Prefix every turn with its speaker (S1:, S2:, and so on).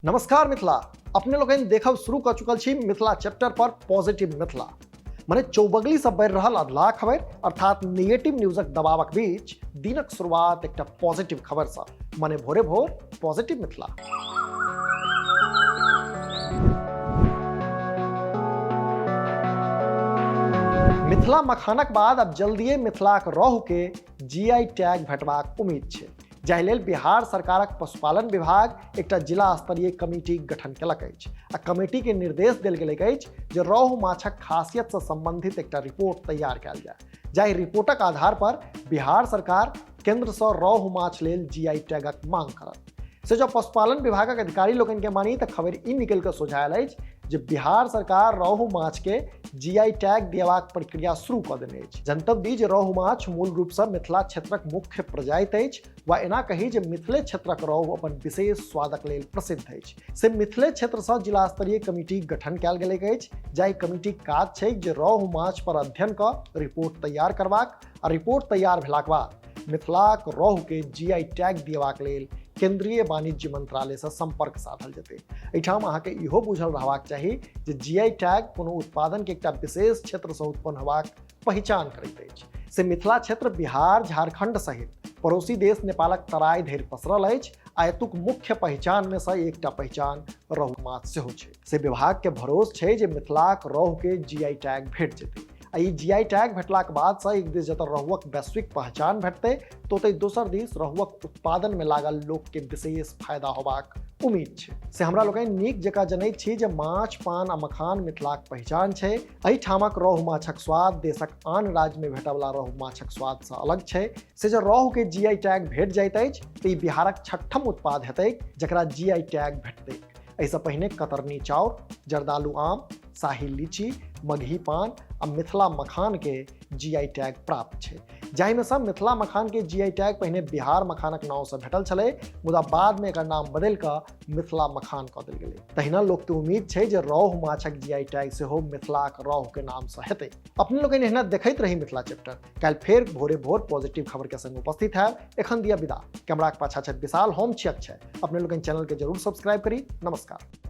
S1: नमस्कार मिथिला, अपने लोकनि देखब शुरू कऽ चुकल छी मिथिला चैप्टर पर पॉजिटिव मिथिला, मने चौबगली से बढ़ि रहल अधलाह खबर अर्थात निगेटिव न्यूजक दबावक बीच दिनक शुरुआत एकटा पॉजिटिव खबर से, मने भोरे भोर पॉजिटिव मिथिला। मिथिला मखानक बाद अब जल्दिए मिथिलाक रोहु के जीआई टैग भेटबाक उम्मीद छै, जाहि लेल बिहार सरकारक पशुपालन विभाग एकटा जिला स्तरीय कमिटी गठन केलक अछि आ कमिटी के निर्देश देल गेलैक अछि जे रोहु माछक खासियत से संबंधित एकटा रिपोर्ट तैयार कयल जाय, जाहि रिपोर्टक आधार पर बिहार सरकार केंद्र से रोहु माछ लेल जीआई टैगक मांग करत। से जब पशुपालन विभागक अधिकारी लोकनि के मानी तऽ खबरि ई निकलि कऽ सोझा आयल अछि जे बिहार सरकार रोहु माछ के जीआई टैग देबाक प्रक्रिया शुरू कऽ देने अछि। जनतब दी जे रोहु माछ मूल रूपसँ मिथिला क्षेत्रक मुख्य प्रजाति अछि, वा एना कही जे मिथिले क्षेत्रक रोहु अपन विशेष स्वादक लेल प्रसिद्ध अछि। से मिथिले क्षेत्रसँ जिला स्तरीय कमिटी गठन कयल गेलैक अछि, जाहि कमिटीक काज छैक जे रोहु माछ पर अध्ययन कऽ रिपोर्ट तैयार करबाक आ रिपोर्ट तैयार भेलाक बाद मिथिलाक रोहु के जीआई टैग दिएबाक लेल केंद्रीय वाणिज्य मंत्रालय से संपर्क साधल जेतै। एहिठाम अहाँके इहो बुझल रहबाक चाही जे जीआई टैग कोनो उत्पादन के एकटा विशेष क्षेत्र से उत्पन्न होबाक पहिचान करैत अछि। से मिथिला क्षेत्र बिहार, झारखंड सहित पड़ोसी देश नेपालक तराई धरि पसरल अछि आ एतुक मुख्य पहिचान में से एकटा पहिचान रोहु माछ सेहो छै। से विभाग के भरोस छै जे मिथिलाक रोहु के जीआई टैग भेट जेतै आ ई जीआई टैग भेटलाक बाद से एक दिस जतऽ रोहुअक वैश्विक पहचान भेटतै तऽ ओतहि दोसर दिस रोहुअक उत्पादन में लागल लोक के विशेष फायदा होबाक उम्मीद छै। से हमरा लोकनि नीक जकाँ जनैत छी जे माछ, पान आ मखान मिथिलाक पहिचान छै। एहिठामक रोहु माछक स्वाद देशक आन राज्य में भेटयवला रोहु माछक स्वाद से अलग छै। से जँ रोहु के जीआई टैग भेट जाइत अछि तऽ ई बिहारक छठम उत्पाद हेतैक जकरा जीआई टैग भेटतैक। एहिसँ पहिने कतरनी चाउर, जर्दालू आम, शाही लीची, मगही पान आ मिथिला मखान के जीआई टैग प्राप्त छै, जाहिमे सँ मिथिला मखान के जीआई टैग पहिने बिहार मखानक नाम से भेटल छलै, मुदा बाद में एकर नाम बदलि कऽ मिथिला मखान कऽ देल गेलै। तहिना लोक के उम्मीद छै जे रोहु माछक जीआई टैग सेहो मिथिलाक रोहु के नाम से हेतै। अपने लोकनि एहिना देखैत रही मिथिला चैप्टर। काल्हि फेर भोरे भोर पॉजिटिव खबर के संग उपस्थित हैब। एखन दिया विदा। कैमराक पाछा छथि विशाल, हम छी अक्षय। अपने लोकनि चैनल के जरूर सब्सक्राइब करी। नमस्कार।